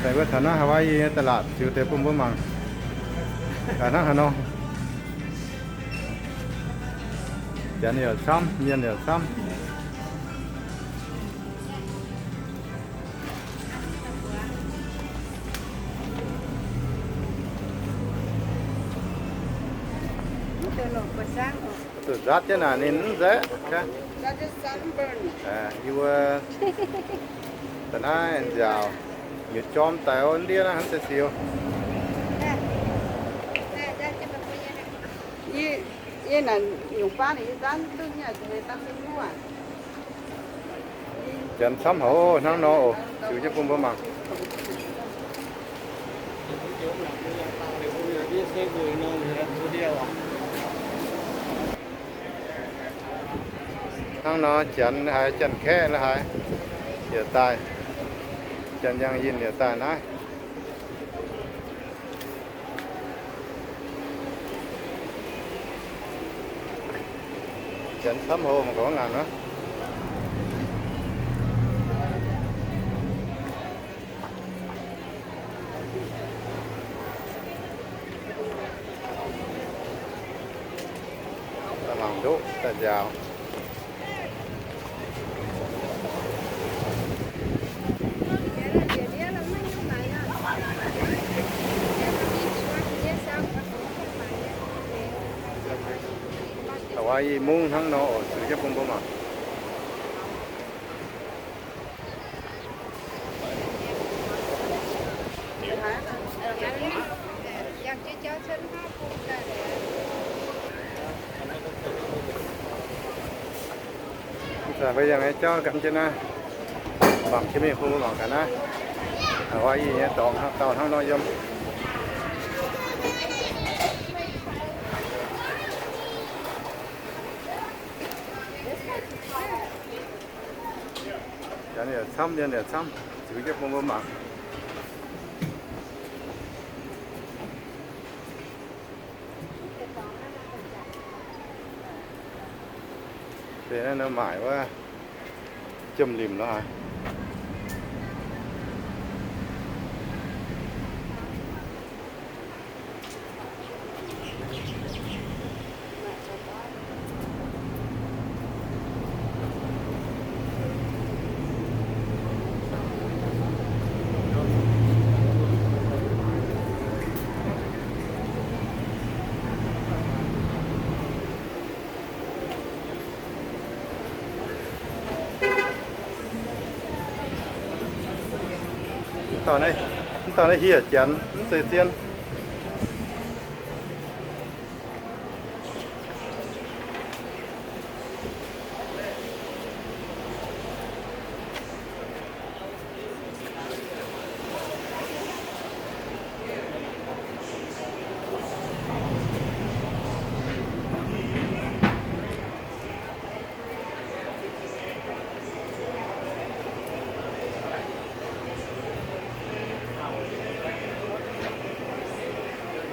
Daaih wuov taux naaiv Hawaii nyei ตลาด ziux deix bun mbuo mangc. Daaih hnangv haaix nor. Janx yaac camv, mienh yaac camv. Zuqc nzaatv jienv naaic ninh mv nzaeqv. Yie mbuo da'naaiv nziaauc, yietc jorm daic o ndiev naaiv hnangv se siou. Janx camv haic hnangv nor oc, ziux jienv bun mbuo mangc. Hnangv nor janx haiz janx-kaeqv la'haiz yaac daaih, janx yangh yinh yaac daaih naaiv. Janx camv haic mangc gaax wuov ngaanc aqv. Daaih mangc ndoqv daaih nziaauc. Hawaii mungv hnangv nor oc, ziux jienv bun mbuo mangc. Mv baac mbuo yangh nyei jauv gan jienv naaiv, mangc jiex mingh bun mbuo mangc gaax naaiv. Hawaii nyei dorngx dauh hnangv nor yiem. Janx yaac camv, mienh yaac camv, ziux jienv bun mbuo mangc. Deix naaiv nor maaic wuov jiem limc lorqc haic. Mv dauh naaiv, mv dauh naaiv hieh janx mv zeiz zien.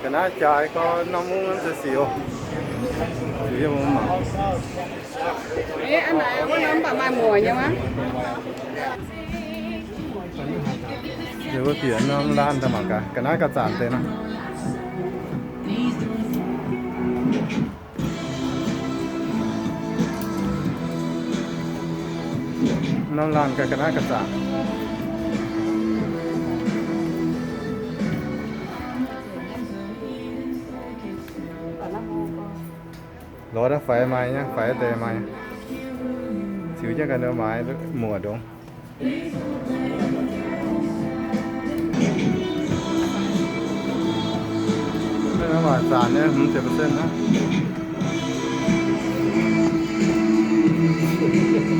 Ga'naaiv jaaix gorx norm mungv se siux. Siux yiem mungv mangc. Maaih muoc nyei maah. Wuov bieqc norm laanh daaih mangc gaax, ga'naaiv gauh zanc deix nor. Norm laanh ga'naaiv gauh zanc. Lorz daaih faix maaih nyei, faix deix maaih. Ziux jienv ga'naaiv maaiz muoc ndongx. Naaiv maaih zanc nyei, hmz ziepc percent hnangv.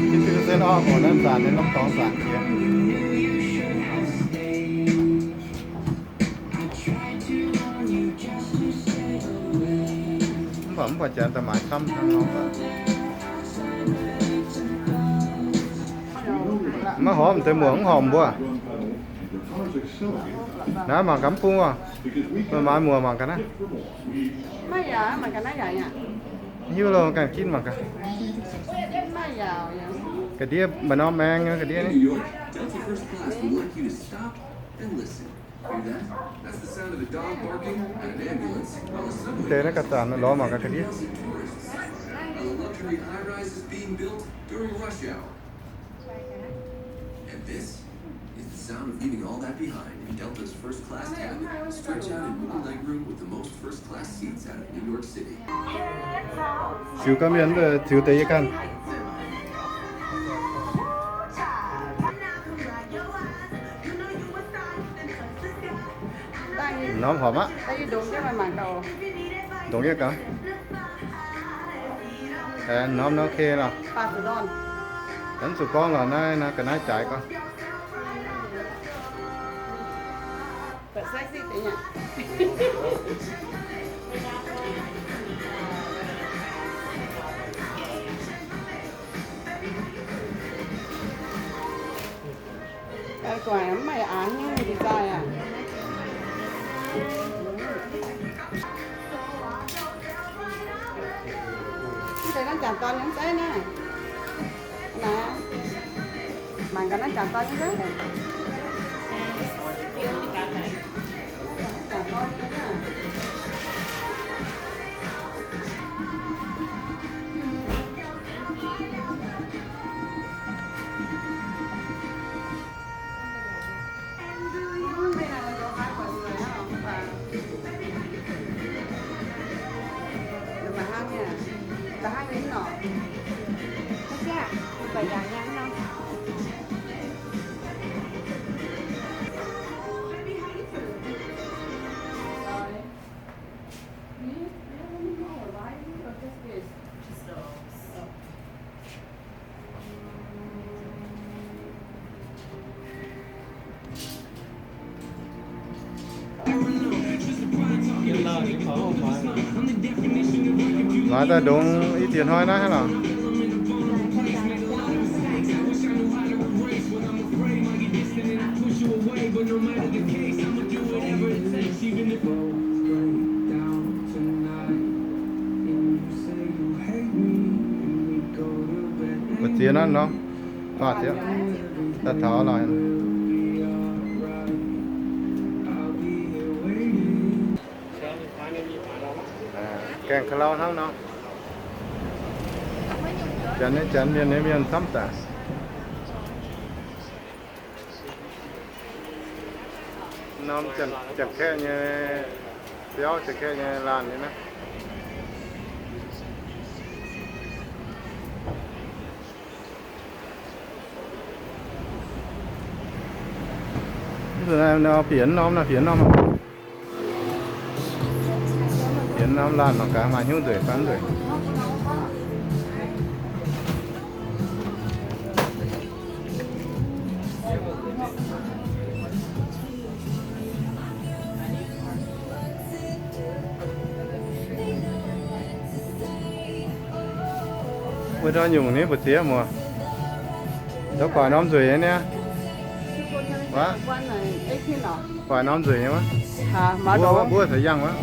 Fifty percent off oc, naaiv zanc nyei, norm dorngx zanc jiex. Mv baac mv baac janx daaih maaiz camv hnangv nor. Maiv horpc deix muoc mv horpc mbuo. Naaiv mangc gaax mv bung oc. Meih maaiz muoc mangc gaax naaiv. Hiuv loh, ganh ginv mangc gaax. Ga'ndiev mba'norm maeng nyei ga'ndiev ni. And listen. Hear that? That's the sound of a dog barking at an ambulance on the subway. Deix naaiv ga'zanc lorz mangc gaax ga'ndiev. Thousand tourists on a luxury high-rise is being built during rush hour. And this is the sound of leaving all that behind in Delta's first class cabin, stretched out in one legroom with the most first class seats out of New York City. Ziux gau mienh, ziux deix yie ganh. Norm horpc aqv. Ndongc yie gaax. Aengx norm nor okay lorqc. Mv zuqc gorngv lorqc, naaiv naaiv ga'naaiv jaaix gorngv. Guangc mv maaih aqc nyungc design aqv. Mv zeiz naaiv jangc dorn nyei mv zeiz naaiv. Naaiv, mangc gaax naaiv jangc dorn nyei mv zeiz. Maaih daaih ndongx i ziex hnoi naaiv hnangv lorqc. Mbu'ziex naaiv nor, faah ziex, daaih taux lorqc. Gaengh ka'lau hnangv nor. Janx nyei janx, mienh nyei mienh camv daic. Norm Janx-Kaeqv nyei biauv, Janx-Kaeqv nyei laanh nyei naaiv. Bieqc norm naaiv, bieqc norm, bieqc norm laanh mangc gaax maaih hnyouv nzueic fai mv nzueic. Wuov ndau nyungc ni mbu'ziex muoz. Zoux guaax norm nzueic nyei niaa. Waac, guaax norm nzueic nyei wuov. Mbuo caux yangh wuov.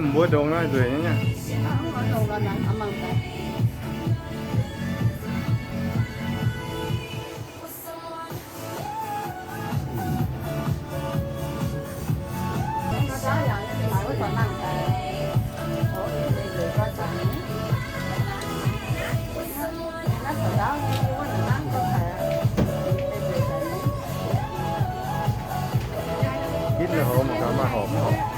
Mbuo ndongx naaiv nzueic nyei niaa. Hitv nor hov mangc gaax maaih horpc mv horpc.